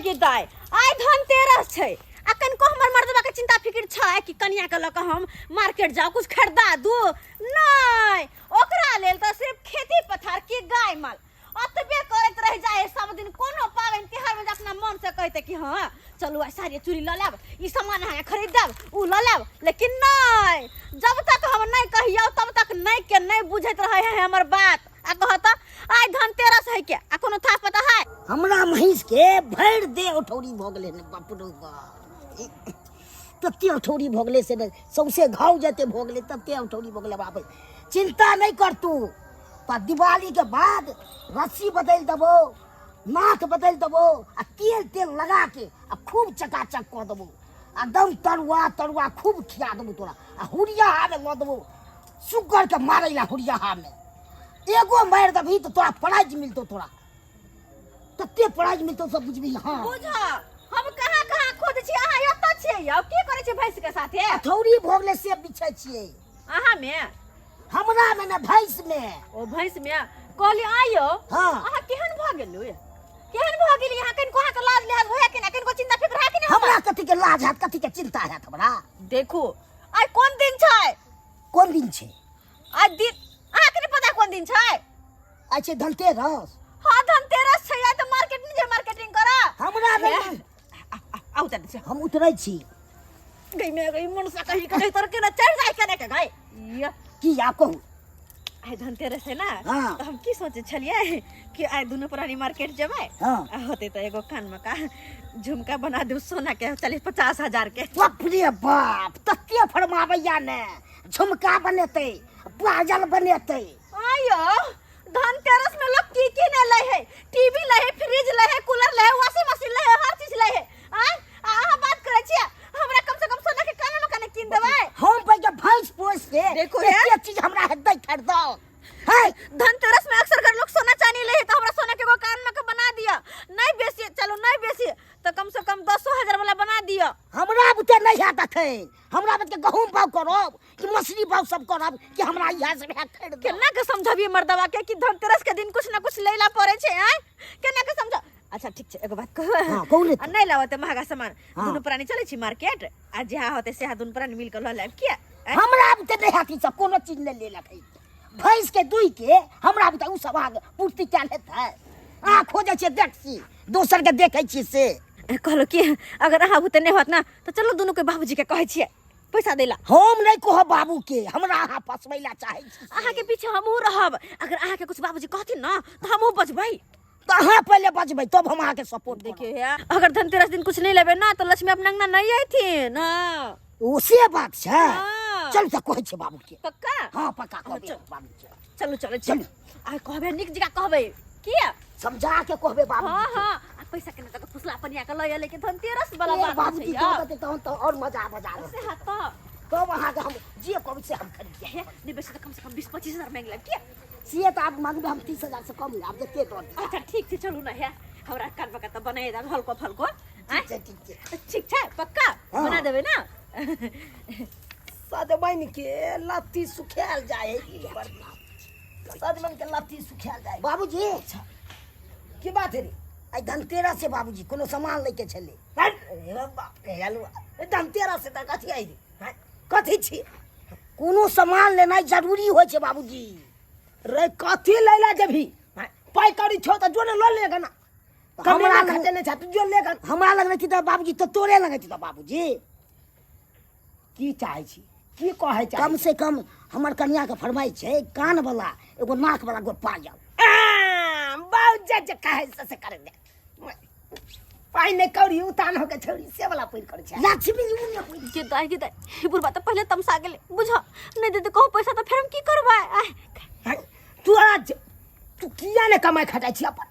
गे दाय, आइ धनतेरस छै आ कनिको हमर मर्दबा के चिंता फिक्र छै कि कनिया के लऽ कऽ हम मार्केट जाउ कुछ खरीदा दू? नहि, ओकरा लेल तऽ सिर्फ खेती पथार के गाय माल ओतबे करैत रहि जाइ है सब दिन। कोनो पाबनि तिहार में जे अपना मन से कहते कि हाँ चलू आइ साड़ी चूड़ी लऽ लेब, ई सामान अहाँके खरीद देब, उ लऽ लेब, लेकिन नहि, जब तक हम नहि कहियौ तब तक नहि के नहि बुझैत रहै है हमर बात। आ कहत आइ धनतेरस है के आ कोनो था पता है? हमरा महींस के भरि देह उठौरी भऽ गेलै ने, बाप रे बाप, तते उठौरी भऽ गेलै से ने सौंसे घाव जते भऽ गेलै, तते उठौरी भऽ गेलै। बाप, चिंता नहि कर तू। तऽ दिवाली के बाद रस्सी बदलि देबो, नाथ बदलि देबो आ तेल तेल लगा के आ खूब चकाचक कऽ देबो आ एकदम तरुआ तरुआ खूब खिया देबो तोरा आ हुरिया में लऽ देबो सुग्गर के मारै ला। हुरिया में एगो मारि देबही तऽ तोरा प्राइज मिलतौ, तोरा तते प्राइज मिलतौ सब बुझबही। हाँ। बुझ हम कहाँ कहाँ खोज छी, अहाँ एतऽ छियै यौ? की करै छी भैंस के साथे? हथौड़ी भऽ गेलै से बिछै छियै। अहाँ में? हमरा में ने, भैंस में। ओ भैंस में कहली। आइयो। हाँ। अहाँ केहन भऽ गेलु, केहन भऽ गेली अहाँ? कनिको अहाँके लाज लिहाज होया कि ना? कनिको चिंता फिक्र है कि ना? हमरा कथी के लाज हैत, कथी के चिंता हैत हमरा? देखू, आइ कोन दिन छै? कोन दिन छै? आइ दिन अहाँके नहि पता कोन दिन छै? आइ छै धनतेरस। हाँ, धनतेरस छै। आइ तऽ मार्केट नहि जे मार्केटिंग करऽ हमरा नहि। आउ तऽ। हम उतरै छी। गई में गई मनसा कहीं कहीं तर के ना चढ़ जाए केने के गई या। की आब कहू? आइ धनतेरस है ना? हाँ। तो हम की सोचे छलियै कि आइ दुनू प्राणी मार्केट जेबै। हाँ। आ होते तऽ एगो कान में का झुमका बना दू सोना के, 40-50 हजार के। बाप रे बाप, तते फरमाबैया ने, झुमका बनेतै, पायल बनेतै। आयो, धनतेरस में लोग की की नहीं लै है? टीवी लै है, फ्रिज लै है, कूलर लै है, वॉशिंग मशीन लै है, हर चीज लै है। आय आ अहाँ बात करै छियै, हमरा कम से कम सोना के कान में कने कीन देबै? हम पहिले भैंस पोस के देखो हे। एते चीज हमरा हेतै खरीदल है? धनतेरस में अक्सर कर लोग सोना चांदी ले है, तो हमरा सोना के एगो कान में के बना दिया। नहीं बेसी, चलो नहीं बेसी तो कम से कम 10 हजार वाला बना दिया। हमरा बुते नहीं हैत अखन। हमरा बुते गहूम बाग करब कि मछली बाग सब करब कि हमरा इएह सब हैत खरीद? केना के समझबिए मर्दवा के कि धनतेरस के दिन कुछ ना कुछ लैला पड़े छै? आय, केना के समझ? अच्छा ठीक छै, एगो बात कहू? हाँ, कहू ने। आ नहीं लाबते महंगा सामान। हाँ। दुनू प्राणी चलै छी मार्केट आ जहाँ होते सेहा दुनू प्राणी मिल के लऽ लेब, किया आँय? हमरा बुते नहीं हैत ई सब, कोनो चीज नहीं लेलक है भैंस के दुई के। हमरा बुते उ सब आग पूर्ति कयल हेतै? अहाँ खोजै छियै, देख छी, दोसर के देखै छियै से। कहलो कि अगर अहाँ बुते नहीं होत ना तो चलो दुनू के बाबूजी के कहै छियै पैसा दैला। हम नहीं कहब बाबू के, हमरा अहाँ फसबै ला चाहै छी। अहाँ के पीछे हमहूँ रहब। अगर अहाँ के कुछ बाबूजी कहथिन ना तो हमहूँ बजबै। तऽ अहाँ पहिले बजबै तब हम अहाँके सपोर्ट। देखियो हे, अगर धनतेरस दिन कुछ नहीं लेबै ना तो लक्ष्मी अपना अंगना नहीं अयथिन। हाँ। ओ से बात छै। हाँ। चल तऽ कहै छियै बाबू के। पक्का? हाँ, पक्का कहबै। चल। बाबू के। चलू चलू। चलू। चलू, आ कहबै नीक जगह कहबै, किया? समझा के कहबै बाबू। हाँ, आ पैसा केना तक फुसला पनिया के लऽ लेकिन धनतेरस वाला बात बाबू छै की यौ। दऽ देतै तहन तऽ और मजा बजा से हाँ तऽ। तब अहाँके हम जे कहबै से हम खरीद। हे, नहीं बेसी तऽ कम से कम 20-25 हजार मांगि लेब, किया? से तऽ आब मांगबै हम 30 हजार से कम नहि, आब जते दऽ दिअ। अच्छा ठीक छै, चलू ने। हे, हमरा कान पका तऽ बनाए देब हल्को फल्को। आँय? ठीक छै, ठीक छै। ठीक छै, पक्का? हाँ। बना देबै ना? सजमनि के लत्ती सुखायल जाइ है की? सजमनि के लत्ती सुखायल जाइ। बाबूजी। की बात है रे? आइ धनतेरस छै बाबूजी, कोनो सामान लैके छलै। हट, रे बाप रे, हलुआ धनतेरस से तऽ कथी आई रे? हैं? कथी छी? कोनो सामान लेनाइ जरूरी होइ छै बाबूजी। रे, कथी लै ला जेबही? हैं? पाइ कौड़ी छौ तऽ जो ने लऽ ले गना। हमरा हमरा लग- खर्चा नहि छै, तू जो ले गना। हमरा लग रहती तऽ बाबूजी तऽ तोरे लग रहती तऽ बाबूजी। की चाहै छी, की कहै चाहै? कम से कम हमर कनिया के फरमाइश छै कान वाला एगो, नाक वाला एगो पायल। बहुत जे जे कहै से से कर दे। पाइ नहि कौड़ी उतान होके छौड़ी से वाला पहिर करै छै। लक्ष्मी उ ने होइ। गे दाइ, गे दाइ, ई बुढ़बा तऽ पहिले तमसा गेलै। बुझ नहि देते कहू पैसा तऽ फेर हम की करबै? आय। हैं? तोरा तू किया ने कमाइ खटाइ छी अपन?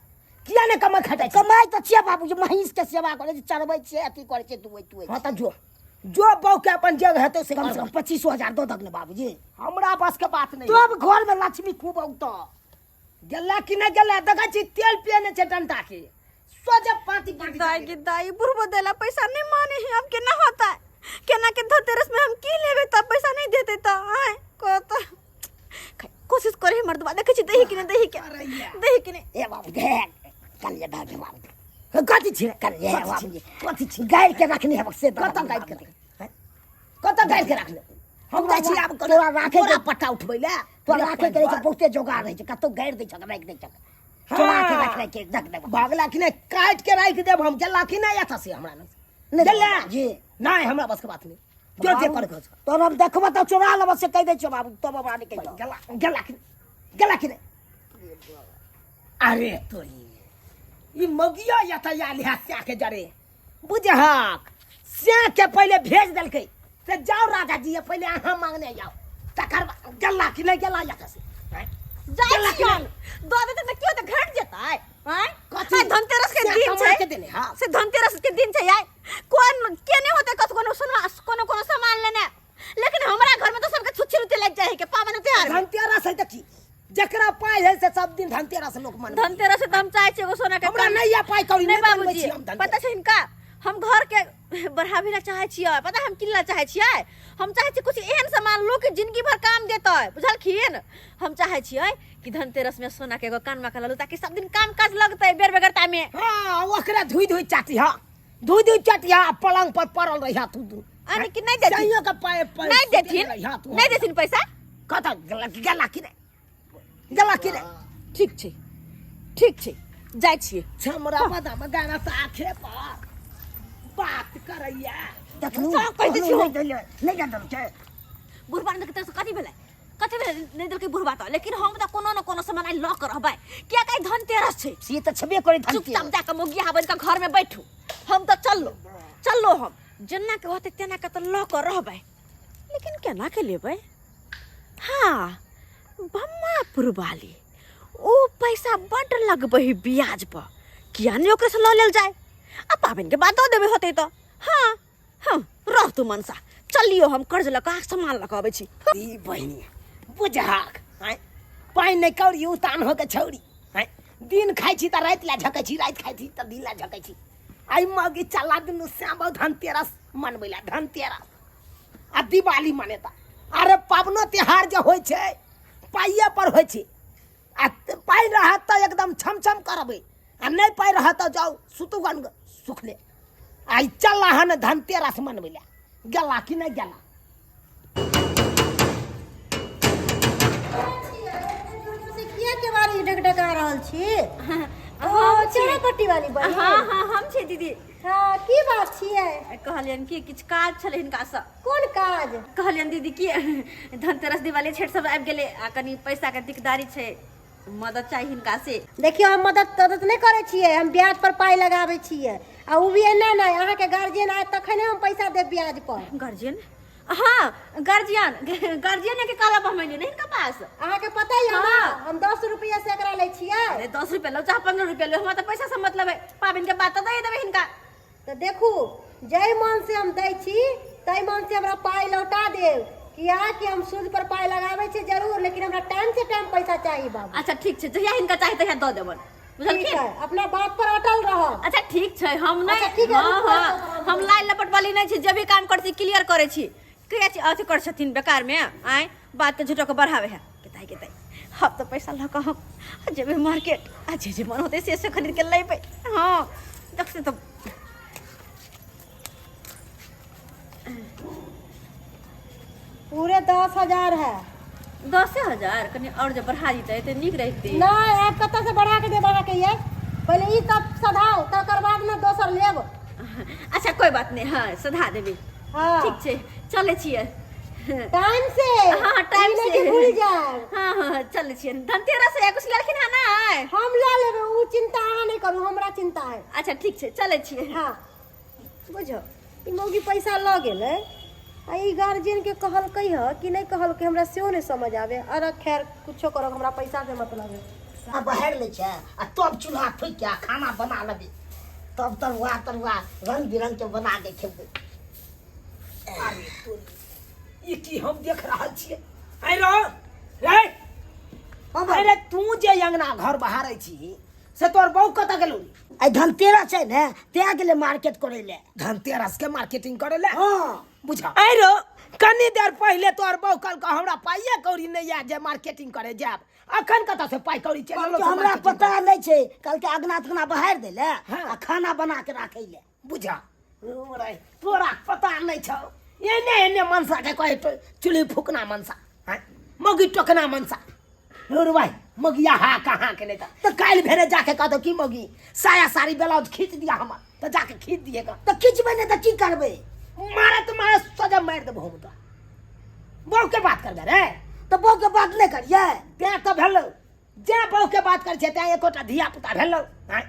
किया ने कमाइ खटाइ छी? कमाइ तऽ छियै बाबूजी, महींस के सेवा करै छी, चरबै छियै, अथी करै छियै, दुहै तुहै। हाँ तऽ जो जो बहू के अपन जे हेतै से कम से कम 25 हजार दऽ दक ने बाबूजी। हमरा बस के बात नहीं। तब घर में लक्ष्मी खूब औतऽ। गेला कि नहि गेला? देखै छी तेल पिए नहि छै डंटा के, सोझे पाँति पाँति। दाई गे दाई, बुढ़बो देला पैसा नहीं माने है। अब केना होता है? केना के धनतेरस में हम की लेबे तब पैसा नहीं देते तो? आय कहता, कोशिश करे मर्दबा, देखै छी दही कि नहीं, दही के, दही कि नहीं। ए बाबू, देख कनिए दऽ दे बाबू। कथी छी कर ये कथी छी? बाबूजी कथी छी गाय के रखने हेबक से कतऽ गाड़ि के हैं? कतऽ गाड़ि के रखने हम जाइ छी आब तोरा राखै तोरा के- पट्टा उठबै ले तोरा राखे के रहै छै बहुते जोगाड़ रहै छै कतौ गाड़ि दै छक राखि दै छक चोरा के रखने के रख देबो भागला कि नहि काटि के राखि देब हम गेला कि नहि एतऽ से हमरा नहि गेला जी नहि हमरा बस के बात नहि जो जे करे के छौ। तोरा हम देखबो तऽ चोरा लेबो से कहि दै छियौ बाबू तब हमरा नहि कहि गेला गेला कि गेला कि नहि अरे तोरी ई मौगिया एतऽ आयल है स्या के जरे बुझहक स्या के पहिले भेज देलकै से जाओ राजा जी पहिले अहाँ मांगने जाओ तकर बाद गेला कि नहि गेला एतऽ से आँय? जाइ गेला कि छियन नहि? दऽ देतै तऽ केओ तऽ घट जेतै आँय कथी? आइ धनतेरस के से दिन कमा छै के देने, हाँ। से धनतेरस के दिन छै आइ कोन केने होतै कत कोनो सुनवा कोनो कोनो सामान लेने लेकिन हमरा घर में तो सबके छुच्छी रुति लागि जाइ है के पावन त्योहार में। धनतेरस है तऽ की जकरा पाइ है से सब दिन धनतेरस लोक मनबै धनतेरस से तऽ हम चाहै छियै एगो सोना के हमरा कान- नहि यऽ पाइ कौड़ी नहीं नहि बनबै बाबूजी छी हम धनतेरस पता छै हिनका हम घर के बढ़ावे ला चाहै छियै पता हम किन ला चाहै छियै हम चाहै छियै कुछ एहन सामान लोक के जिंदगी भर काम देतै बुझलखिन हम चाहै छियै कि धनतेरस में सोना के एगो कानमा के ललू ताकि सब दिन काम काज लगतै बेर बेगरता में हाँ ओकरा धुइ धुइ चाटी हाँ धुइ धुइ चाटी हाँ पलंग पर पड़ल रही हाँ तू दू अरे कि नहीं देथिन सैयो के पाए पाए नहीं देथिन रही तू नहीं देथिन पैसा कतऽ गेला गेला कि नहि गेला कि नहि ठीक छै ठीक छै जाइ छियै छमरा बदाम गाना साथे पर बात करैया देखलू सब कहि दै छियौ। नहि देले नहि देलकै छै बुढ़बा ने देलकै तऽ कथी भेलै कथी भेलै नहि देलकै बुढ़बा तऽ लेकिन हम तऽ कोनो ने कोनो सामान आइ लऽ कऽ रहबै किया कि धनतेरस छै से तऽ छेबे करै धनतेरस चुपचाप जाकऽ मौगिया बनि कऽ घरमे बैठू हम तऽ चललो चललो हम जेना के होतै तेना के तऽ लऽ कऽ रहबै लेकिन केना के लेबै हाँ बम्मापुर वाली ओ पैसा बड्ड लगबै है ब्याज पर किया नहि ओकरेसँ लऽ लेल जाय आ पाबनिके बाद दऽ देबै होतै तऽ हाँ हाँ रह तू मनसा चलियो हम कर्ज लऽ कऽ सामान लऽ कऽ अबै छी ई बहिनी बुझाक आँय पानि नहि कौड़ी उतान होके छौड़ी आँय दिन खाइ छी तऽ राति लए झकै छी राति खाइ छी तऽ दिन लए झकै छी आइ मगी चला दुनू श्याम धनतेरस मनबै लए धनतेरस आ दिवाली मनेता अरे पाबनो तिहार जे होइ छै पाइए पर होइ छै आ पाइ रहत तऽ एकदम छम छम करबै आ नहि पाइ रहत तऽ जाउ सुतू गन सुखले आइ चल हन धनतेरस मनबै लए गेला कि नहि गेला किया के बारी ढकढका रहल छी हम छी। पट्टी वाली बहिन हाँ हाँ हम छी दीदी हाँ की बात छियै कहलियनि कि किछु काज छलै हिनकासँ कोन काज कहलियनि दीदी कि धनतेरस दिवाली छठि सब आबि गेलै आ कनि पैसाके दिकदारी छै मदद चाही हिनका से देखियौ हम मदद तदद नहि करै छियै हम ब्याज पर पाइ लगाबै छियै आ ओ भी एना नहि अहाँके गार्जियन आयत तखने हम पैसा देब ब्याज पर गार्जियन हाँ गार्जियन गार्जियन के कहला पर हम एलियै नहीं हिनका पास अहाँके पता यऽ हाँ। ने हम 10 रुपया से एकरा लै छियै अरे 10 रुपया लो चाहे 15 रुपया लो हमरा तऽ पैसा से मतलब है पाबनि के बाद तऽ दे देबै हिनका तऽ देखू जाहि मन से हम दै छी ताहि मन से हमरा पाइ लौटा देब किया कि हम सूद पर पाइ लगाबै छी जरूर लेकिन हमरा टाइम से टाइम पैसा चाही बाबू अच्छा ठीक छै जहिया हिनका चाही तहिया दऽ देबनि ठीक बुझलखिन है अपना बात पर अटल रहब अच्छा ठीक छै हम नहि अच्छा, ठीक है, हाँ रुकू, हाँ रुकू, हम लाइ लपट वाली नहि छी जे भी काम करै छी क्लियर करै छी किया छी अथी करै छथिन बेकार मे आँय बात के झूठो के बढ़ावे है केताई केताई हम तऽ पैसा लऽ कऽ हम जेबै मार्केट आ जे जे मन होतै से से खरीद के लेबै हाँ देखते तऽ पूरे 10,000 है 10,000 कनि आओर जे बढ़ा दितै तऽ नीक रहितै नहीं आप कतऽ से बढ़ा के देब अहाँके ये पहिले ई सब सधाउ तकर बाद ने दोसर लेब अच्छा कोई बात नहीं हाँ सधा देबै हाँ ठीक छै चलै छियै टाइम से हाँ टाइम ई नहि से कि भूल जायब हाँ हाँ चलै छियै धनतेरस है कुछ लेलखिन हँ नहि हम लऽ लेबै ओ चिंता अहाँ नहि करू हमरा चिंता है अच्छा ठीक छै चलै छियै हाँ बुझो ई मौगी पैसा लऽ गेलै आ ई गार्जियनके कहलकै हँ कि नहि कहलकै हमरा सेहो नहि समझ आबै अरे खैर कुछो करब हमरा पैसा से मतलब है आ बहारि लै छै आ तब चूल्हा फूकि के आ खाना बना लेबै तब तरुआ तरुआ रंग बिरंग के बना के खेबै अरे तोरी ई की हम देख रहल छियै आइ रह रे अरे तू जे अंगना घर बहारै छी से तोर बहू कतऽ गेलौ रे? आइ धनतेरस छै ने तैं गेलै मार्केट करै लए धनतेरस के मार्केटिंग करे ले हँ बुझा अरे कनी देर पहिले तोहर बहू कहलकौ हमरा पाइए कौड़ी नहि यऽ जे मार्केटिंग करे जायब अखन कतऽ से पाइ कौड़ी चलि बाबूजी एलौ से हमरा मार्केटिंग पता नहि छै कहलकै अगना तगना बहारि दै लए हाँ। आ खाना बना के राखै लए बुझा रे, तोरा पता नहि छौ एने एने मनसा के कहे चुल्ही फूकना मनसा आँय? मौगी टोकना मनसा रे भाई मौगिया हा कहाँ के नहीं तऽ काल्हि भेने जाके कहतो की मौगी साया साड़ी ब्लाउज खींच दिया हमर तऽ जाके खींच दिएगा तऽ खिचबै नहि तऽ की करबै मारत मारत सजा मारि देबो हम तऽ बहू के बात करबे रे तऽ बहू के बात नहि करियै तें तऽ भेलौ जे बहू के बात करै छै तें एकोटा धिया पुता भेलौ आँय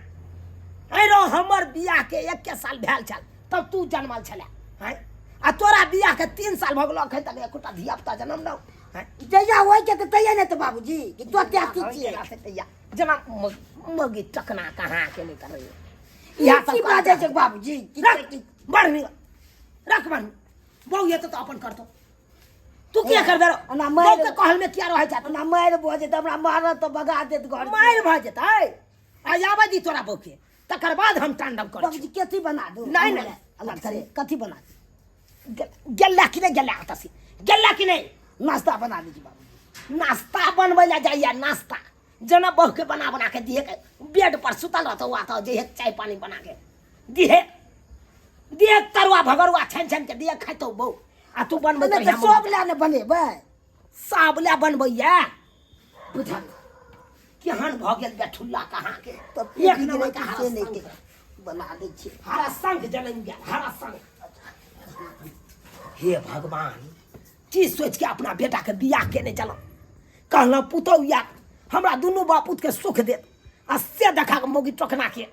आँय रौ हमर बियाह के एके साल भेल छल तब तू जनमल छले आँय आ तोरा बियाह के 3 साल भऽ गेलौ अखन तक एकोटा धिया पुता जनम नौ आँय जहिया होइ के तऽ तहिया नहि तऽ बाबूजी कि तो त्याग छियै तैया जेना मौगी टकना कहाँ के नहि करैया इएह सब की बाजै छै बाबूजी की रख बढ़नी रख बढ़नी बहू ये तो अपन करतो तू किया करबे रो ओना बहू मारि के कहल में किया रहै छै ओना मारि भऽ जेतै हमरा मारत तऽ भगा देत घर मारि भऽ जेतै आ आबै दी तोरा बहू के तकर बाद हम तांडव करै बाबूजी कथी बना दू नहि, नहि। अलग से कथी बना दू छी गेला कि नहि गेला ओतऽ से गेला कि नहि नाश्ता बना दै छी बाबूजी नाश्ता बनबै लए जाइया नाश्ता जेना बहू के बना बना के दिहे के बेड पर सुतल रहतौ आ तऽ जइहे चाय पानी बना के दिहे दिहे तरुआ भगरुआ छानि छानि के दिहे खाइतौ बहू आ तू बनबै नहि तऽ सब लए ने बनेबै सब लए बनबैया बुझल केहन भऽ गेल बेठुल्ला कहाँ के तब एक नंबर के हरा से नहि शंख के बना दै छी हरा शंख जनमि गेल हरा शंख हे भगवान की सोचि के अपना बेटा के बियाह केने चलहुँ कहलहुँ पुतहु या हमरा दुनू बापूत के सुख देत आ से देखा के मौगी टोकना के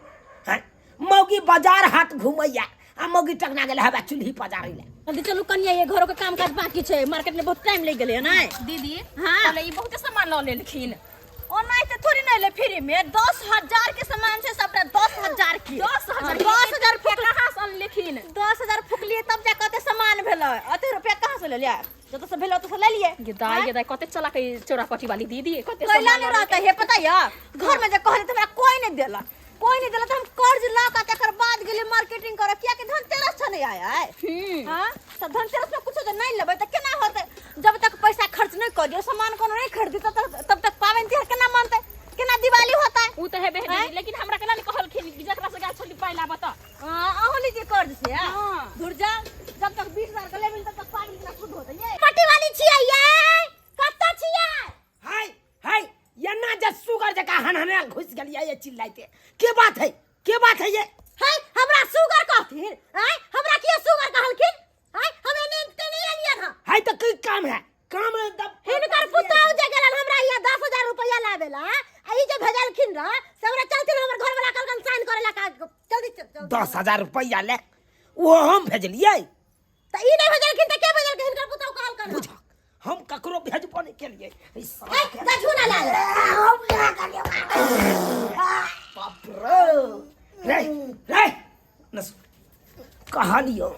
हैं मौगी बाजार हाट घुमैया आ मौगी टकना गेल हवा चूल्ही पजारै लए जल्दी चलू कनिया ये घरों के काम काज बाकी छै मार्केट में बहुत टाइम लग गेलै ने दीदी हाँ। पहले ई बहुते सामान लऽ लेलखिन ओना तऽ थोड़ी नहीं ले फ्री में 10,000 के सामान छै सबटा 10,000 के 10,000 10,000 फुक कहाँ से अनलखिन 10,000 फुकलिए तब जा कते सामान भेलै अते रुपया कहाँ से ले लिया जतऽ से भेलै ओतऽ से ले लिए गे दाई गे दाई कते चला के चोरा पटी वाली दीदी कते कैला सामान नहीं लऽ रहता है पता या घर में जे कहले त हमरा कोई नहीं देलक कोई नहीं देलक त हम कर्ज ला के तकर बाद गेली मार्केटिंग करे किया कि धनतेरस छ नहीं आया है हां त धनतेरस में कुछो जे नहीं लेबै त केना होतै जब तक पैसा खर्च नहीं कर दियो सामान कोनो नहीं खरीदी तब तक तब तक पाबनि तिहार केना मनतै केना दिवाली होतै उ तऽ हेबे है दीदी लेकिन हमरा केना नहीं कहलखिन कि जकरा से गाछ छली पाइ लाबऽ तऽ हां अहूँ लीजिए कर्ज से हाँ। धुर जा जब तक 20,000 के लेबै तब तक पाबनि केना शुद्ध होतै ये पट्टी वाली छियै ये कत्ता छियै हाय हाय एना जे सुगर जकाँ हनहनायल घुसि गेलियै ये चिल्लाइते के बात है के बात है ये है हमरा सुगर कहथिन आय हमरा किया सुगर कहलखिन आय हम एने ते नहीं एलियन हँ है तऽ की काम है काम है तब हिनकर पुतहु जे गेलन हमरा यहाँ 10,000 रुपया लावेला आ ई जे भेजलखिन रह से हमरा चलथिन हमर घर वाला कहलकन साइन करे ला कागज जल्दी चल चल 10,000 रुपया ले वो हम भेजलियै त ई नहीं भेजलखिन त के भेजलखिन हिनकर पुतहु कहलकन बुझ हम ककरो भेजबो नहीं केलियै ई साला ए गझू ना लाल हम क्या करियै बाप रे रे रे नस कहलियो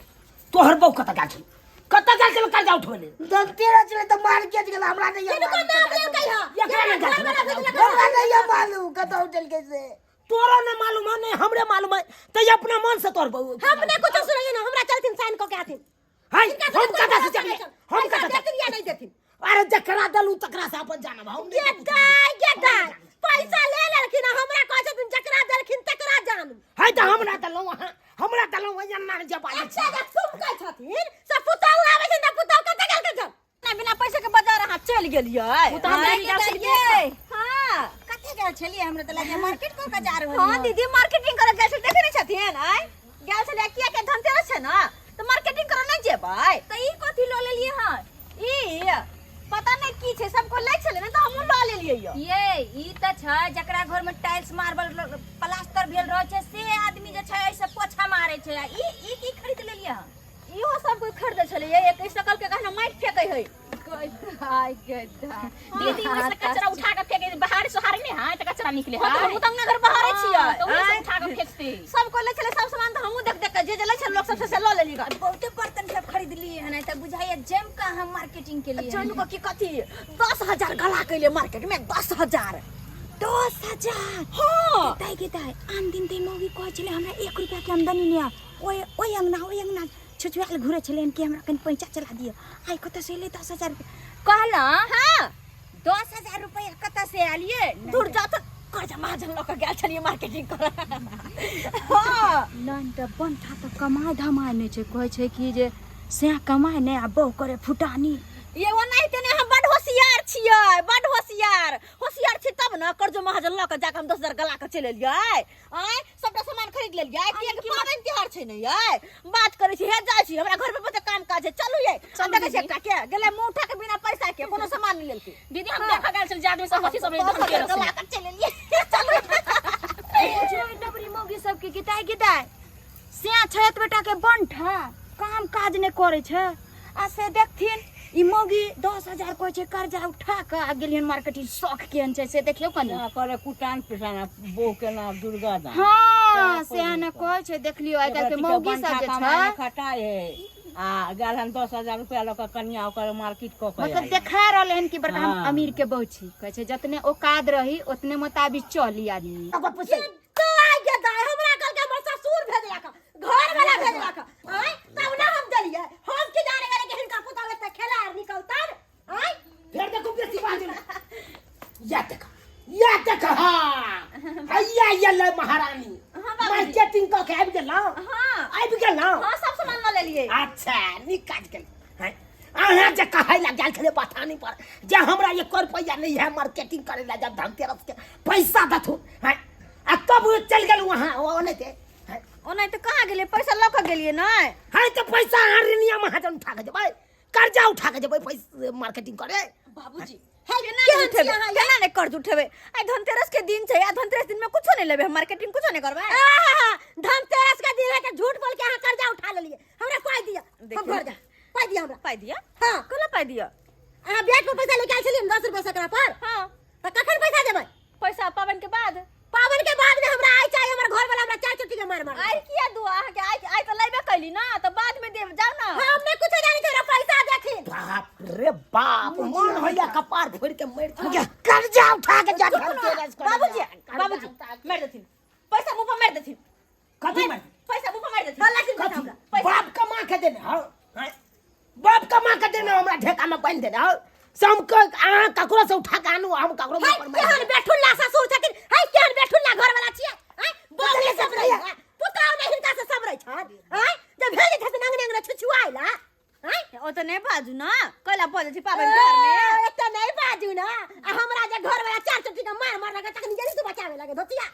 तोहर बहू कतऽ गेल छल कतऽ गेल छल कर्जा उठबै लेल धनतेरस छलै तऽ मार्केट गेल हमरा नहि हिनको नाम लेलकै हँ एकरा नहि गेल छल हमरा नहि मालूम कतऽ उठेलकै से तोरा नहि मालूम है नहि हमरे मालूम है तऽ अपना मन से तोहर बहू हम नहि कुछो सुनलियै ना हमरा चलथिन साइन कऽ के आथिन हाय हिनका हम सबके कतऽ से कोइ चलिए भरोसा हम नहि कतऽ पैसा से देथिन या नहीं देथिन अरे जकरा देलू तकरा से अपन जानब हम गे नहि दाय गे दाय पैसा ले लेलखिन आ हमरा कहै छथिन जकरा देलखिन तकरा जानू है तऽ हमरा देलहुँ अहाँ हमरा देलहुँ एना जे बाजै अच्छा जे सुमकै छथिन से पुतहु आबै छै तऽ पुतहु कतऽ गेल के जब ना बिना पैसा के बाजार अहाँ चलि गेलियै ओ तऽ हम हाँ, गेल छलियै। हाँ कते गेल छलियै हमरा तऽ लागैया मार्केट कऽ के जा रहल हाँ दीदी मार्केटिंग करे गेल छलियै देखे नहि छथिन आय गेल छलियै किया के धनतेरस छै ने तऽ मार्केटिंग करे नहि जेबै तऽ ई कथी लऽ लेलियै हँ ई पता नहि की छै सबको लै छलै ने तऽ हमहूँ लऽ लेलियै यौ ये ई तऽ छै जकरा घर में टाइल्स मार्बल प्लास्टर भेल रहै छै से आदमी जे छै एहिसँ पोछा मारै छै आ ई ई की खरीद लेलियै हँ इहो सब कोई खरीदै छलै एक शकल के गहना माटि फेकै है दीदी ओहिसँ कचरा उठा के फेंके बाहर सोहारी नहि है तऽ कचरा निकले हाँ, तऽ है हमहूँ तऽ अंगना घर बहारै छियै तऽ ओहिसँ आँय? उठा के फेंकते सब कोई लै छलै सब सामान तऽ हमहूँ देख देख के जे जे लै छलै लोक सब से लऽ लेली गन बहुते बर्तन सब खरीदलियै हन तऽ बुझाइया जम का हम मार्केटिंग के लिए जानु की कथी 10,000 गला कैले मार्केट में 10,000 10,000 हाँ दाइ गे दाइ आन दिन तऽ मौगी कहै छलै हमरा 1 रुपया के आमदनी नहि ओइ ओइ अंगना ओइ अंगना छुछुआल घुरै छलै कि हमरा कनि पैसा चला दिअ आइ कतऽ से एलै 10,000 रुपया कहलहुँ हाँ 10,000 रुपया कतऽ से आलियै दूर जा तऽ कर्जा महाजन लऽ कऽ गेल छलियै मार्केटिंग करऽ हाँ नहि तऽ बंठा तऽ कमाइ धमाइ नहि छै कहै छै कि जे सएह कमाइ नहि आ बहु करे फुटानी ये ओनाहिते नहि हम बड होशियार छियै बड होशियार होशियार छी तब ने कर्जो महाजन लऽ कऽ जाकऽ हम 10,000 गला कऽ चलि एलियै आँय सबटा सामान खरीद लेलियै किएकि पाबनि तिहार छै ने यै बात करै छी हे जाइ छी हमरा घर पे बहुते काम काज छै चलू यै आ देखै छी एकटा के गेलै मुँह उठा के बिना पैसा के कोनो सामान नहि लेलकै दीदी हम देखा गेल छल जे आदमी सब कथी सब रहै 10,000 धनतेरस गला कऽ चलि एलियै चलू डबरी मौगी सबके गिताय गिताय से छै एतबे टा के बंठा काम काज नहि करै छै आ से देखथिन ई मौगी 10,000 कहै छै कर्जा उठा कऽ आ गेलियन मार्केटिंग शौख केहन छै से देखियौ कनि करे कुटान पिटान बहु के नाम दुर्गा दान हाँ से ने कहै छै देख लियौ आइ काल्हि के मौगी सब जे छै खटाइ है आ गेल हन 10,000 रुपया लऽ कऽ कनिया ओकर मार्केट कऽ कऽ मतलब देखा रहलै हन कि बड़का हम हाँ। अमीर के बहू छी कहै छै जतने औकात रही ओतने मोताबिक चली आदमी ओकर पूछै तो आ गया दाई हमरा कल के हमर ससुर भेजलक घर वाला भेजलक आय तब ना हम देलिए हम की जाने गेले कि हिनकर पुतहु एते खेलाड़ निकलतन आय फेर देखो बेसी बाजल या देख या देख हाँ हैया ये ले महारानी मार्केटिंग कऽ के आबि गेलहुँ हाँ आबि गेलहुँ हाँ सब सामान लऽ लेलियै अच्छा नीक काज केलहुँ हैं अहाँ जे कहै लए गेल छलै बथानी पर जे हमरा एको रुपैआ नहि है मार्केटिंग करै लए जब धनतेरस के पैसा देथुन हैं आ तब चलि गेलहुँ अहाँ ओ नहि ते हैं ओनाहिते कहाँ गेलियै पैसा लऽ कऽ गेलियै नहि हैं तऽ पैसा अहाँ ऋणिया महाजन उठा के देबै कर्जा उठा के जेबै पैसा मार्केटिंग करे बाबूजी केना नहि उठेबै केना नहि कर्ज उठेबै आइ धनतेरस के दिन छै आ धनतेरस दिन में कुछो नहि लेबै हम मार्केटिंग कुछो नहि करबै आहा, धनतेरस के दिन है के झूठ बोल के अहाँ कर्जा उठा लेलिए हमरा पाई दिया हम घर जा पाई दिया हमरा पाइ दिअ हाँ कोना पाइ दिअ अहाँ ब्याज पर पैसा लेके आयल छलियै 10 रुपया सकरा पर हाँ तऽ कखन पैसा देबै पैसा पाबनि के बाद पाबनि के बाद में हमरा आइ चाही हमर घर वाला हमरा चार चोटी के मार मार आइ किया दू अहाँके आइ आइ तऽ लेबे कैली ना तऽ बाद में देब जाउ ना हम नहीं कुछ जाने तोरा पैसा देखी बाप रे बाप मन होइया कपार फोड़ के मर जा कर्जा उठा के जा धनतेरस करे बाबूजी बाबूजी मारि देथिन पैसा मुंह पर मारि देथिन कथी मार पैसा मुंह पर मारि देथिन लाखिन पैसा कथी हमरा बाप कमा के देने हौ हैं? बाप कमा के देने हमरा ठेका में बांधि देने हौ से हम अहाँ ककरो से उठा के आनू हम ककरो है मुंह पर मारि केहन बेठुल्ला ससुर छथिन है केहन बेठुल्ला घर वाला छियै हैं बाप ने सब रही है पुताव ने हिनका से सब रही छन हैं जब भेजे छथिन अंगने अंगने छुछुआइला हैं ओ तऽ नहि बाजू ना कैला बजै छी पाबनि तिहार में एते नहीं बाजू ना आ हमरा जे घर वाला चार चोटी के मार मार लगे तखन जल्दी से बचावे लगे धोतिया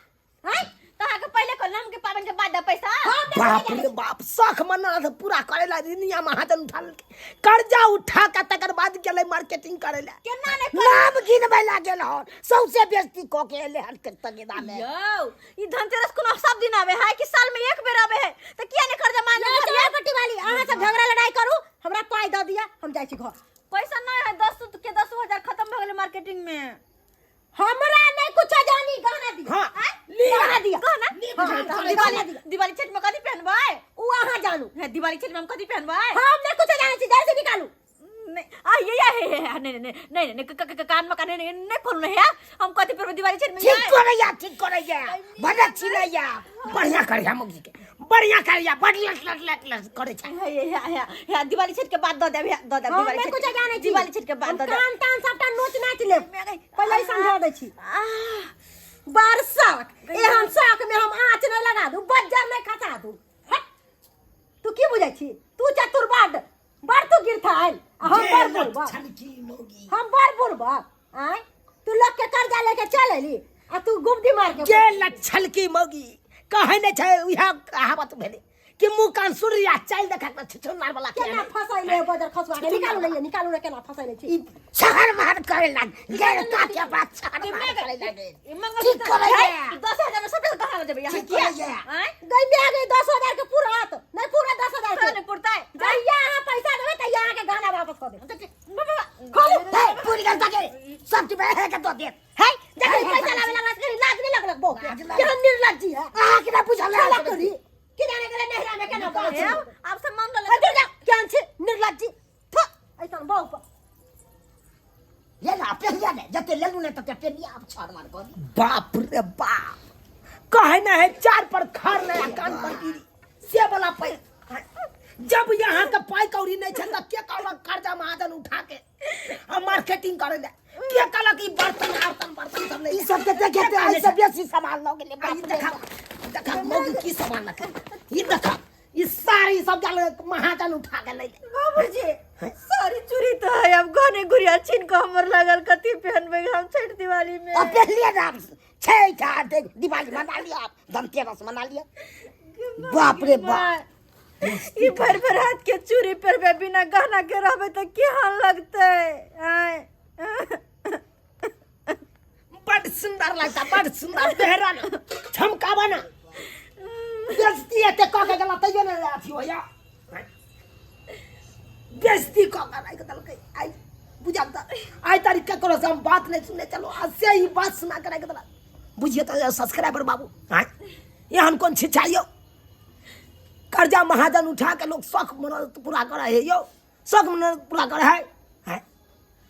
हैं तऽ अहाँके पहिले कहलहुँ हम कि पाबनि के बाद देब पैसा बाप रे बाप शख मना से पूरा करे ला दुनिया महाजन उठा लेलकै कर्जा उठा के तकर बाद गेलै मार्केटिंग करे ला केना नहि नाम गिनबै ला गेल हन सौंसे बेइज्जती कऽ के एलै हन तगेदा में यौ ई धनतेरस कोनो सब दिन आवे है कि साल में एक बेर आवे है तऽ किया नहि कर्जा मान ले पट्टी वाली अहाँ सब झगड़ा लड़ाई करू हमरा पाई दऽ दिया हम जाइ छी घर पैसा नहि है 10 के 10,000 खत्म भऽ गेलै मार्केटिंग में हमरा नहीं कुछ जानी गहना दिया हाँ, आँय? लिया। गहना दिया गहना नीक हाँ, ढंग हाँ, से गहना दिया दिवाली छठ में कथी पहनबै उ अहाँ जानू हे दिवाली छठ में हम कथी पहनबै हम नहीं कुछ जानै छी जल्दी निकालू नहीं आ ये ये हे हे हे, नहीं नहीं नहीं नहीं नहीं कान में कान नहीं नहीं नहीं खोलू नहीं है हम कथी पहनबै दिवाली छठ में ठीक करैया ठीक करैया बड़ छिलैया बढ़िया करैया मुगी के बढ़िया करैया बड़ लट लट लट लट करै छै हे हे हे हे दिवाली छठ के बाद दऽ देब हे दऽ देब हम दिवाली नहीं छठ कुछ जानै छी दिवाली छठ के बाद हम दऽ देब कान तान सबटा नोच नाच लेब पहिले ही समझा दै छी आह, बड़ शौक एहन शौक में हम आँच नहीं लगा दू बज्जर नहीं खसा दू हट तू की बुझै छी तू चतुर बड बड़ तू गिरथाइल आ हम बड़ बुढ़बा छलकी मौगी हम बड़ बुढ़बा आँय तू लोग के कर्जा लेके चल एली आ तू गुबदी मार के जे लच्छलकी मौगी कहै नहि छै उएह कहावत भेलै कि मुँह कान सूर्य चालि देखा के छुछुनार वाला के केना फसैले बजर खसवा के निकालू लइए निकालू रे केना फसैले छी ई शहर महर करे लाग गेल काके बात शहर महर करे लागे ई मंगलसूत्र ठीक करैया। है, 10,000 में सबटा गहना लऽ जेबै अहाँ ठीक किया करैया। आँय गई में गई 10,000 के पूरत नहीं पूरा 10,000 तोरा के नहि पुरतै जहिया अहाँ पैसा देबै तहिया अहाँके गहना वापस कऽ देब खोलू हे पूरी गल तके सब चीज है के दो देत है जखन पैसा लावे लगला से लाज नहीं लगलक बो लाज लागल। केहन निर्लज्जी है अहाँ के ना बुझल है साला तोरी की जाने गेलै नहिरा में केना बात हे, आब सब मान हट जा केहन छै निर्लज्जी थु ऐसन बहु पर ले ना पेलिया ने जते लेलू ने तते पेलिया अब छाड़ मार कर बाप रे बाप कहे ना है चार पर खार नया कान पर गिरी से वाला पैसा जब यहाँ के पाई कौड़ी नहीं छै त के कहलक कर्जा महाजन उठा के आ मार्केटिंग करे ले के कहलक ई बर्तन आर्तन बर्तन सब ले ई सब के देखे ते आई सब बेसी सामान लऽ गेलै आ ई बाप रे देखा बाप। देखा मौगी की सामान रखे ई देखा ई सारी सब जाल महाजन उठा के ले ले बाबूजी सारी चूड़ी तो है अब गहने गुड़िया छीन के हमर लागल कथी पहनबै हम छठ दिवाली में अब पहले नाम छै आठ दिवाली मना लिया आप धनतेरस मना लिया बाप रे बाप ई भर भर हाथ के चूड़ी पहनबै बिना गहना के रहबै तऽ केहन लगतै आँय बड़ सुंदर लगता बड़ सुंदर बेहरा ना झमकावा ना बेइज्जती एते कऽ के गेला तैयो ने अथी होया बेइज्जती कऽ के राखि देलकै आइ बुझल तऽ आइ तारीख ककरो से हम बात नहीं सुनने चलो आज से ही बात सुना के राखि देलक बुझिए तऽ सब्सक्राइबर बाबू आँय एहन कोन छिछा यौ कर्जा महाजन उठा के लोग शौक मनोरथ पूरा करे है यौ शौक मनोरथ पूरा करे है हैं?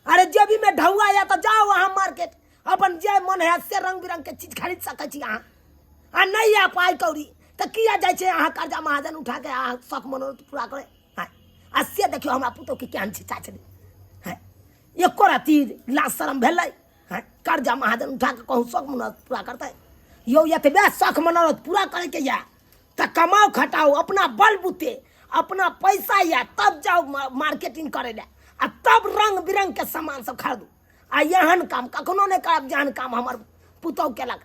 अरे जेबी में ढौआ या तो जाओ अहाँ मार्केट अपन जे मन है से रंग बिरंग के चीज खरीद सकै छी अहाँ आ नहीं आ पाइ कौड़ी तऽ किया जाइ छै अहाँ कर्जा महाजन उठा के अहाँ शौक मनोरथ पूरा करे हैं? आ से देखियौ हमरा पुतोह के केहन छिछा छलै हैं? एको रत्ती लाज शरम भेलै हैं? कर्जा महाजन उठा के कहूँ शौक मनोरथ पूरा करतै यौ एतबे शौक मनोरथ पूरा करैके यऽ तऽ कमाउ खटाउ अपना बल बुते अपना पैसा यऽ तब जाउ मार्केटिंग करै लए आ तब रंग बिरंग के सामान सब खरीदू आ एहन काम कखनो नहि करब जेहन काम हमर पुतहु केलक।